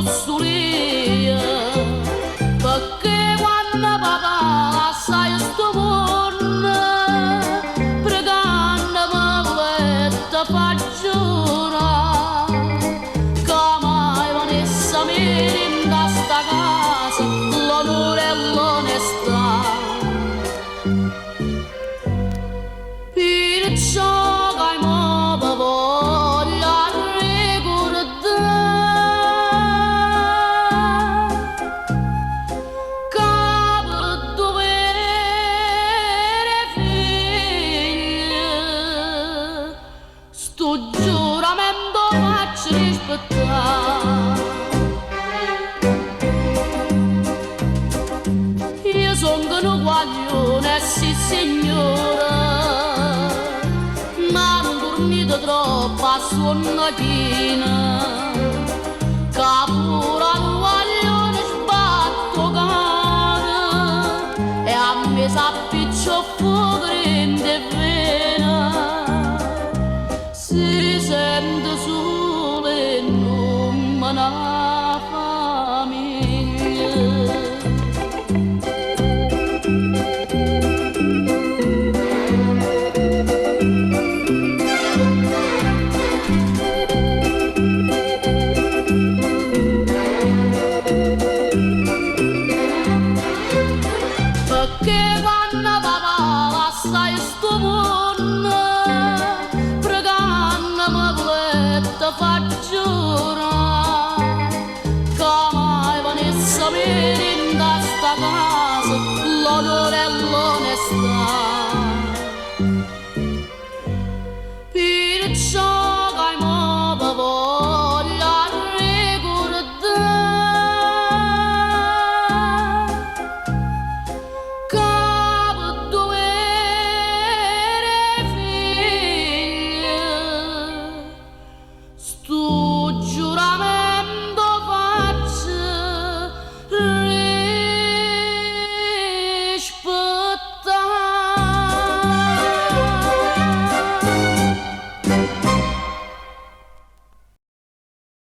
sto sul'io, pecché quanno papà lassaje sto munno, preganno me vulette fa giurà ca mai venesse a meno dint' 'a sta casa l'onore e l'onestà. Pirciò ca i' mo ve voglio arricurdà ca pe duvere 'e figlie stu giuramento 'o faccio rispettà. Io songo nu guaglione, sissignore, ma nun durmite troppo a suonno chino, ca pure a nu guaglione sbatte 'o core e a me s'appiccia 'o fuoco dint' 'e vene si sento sulo 'e nummenà.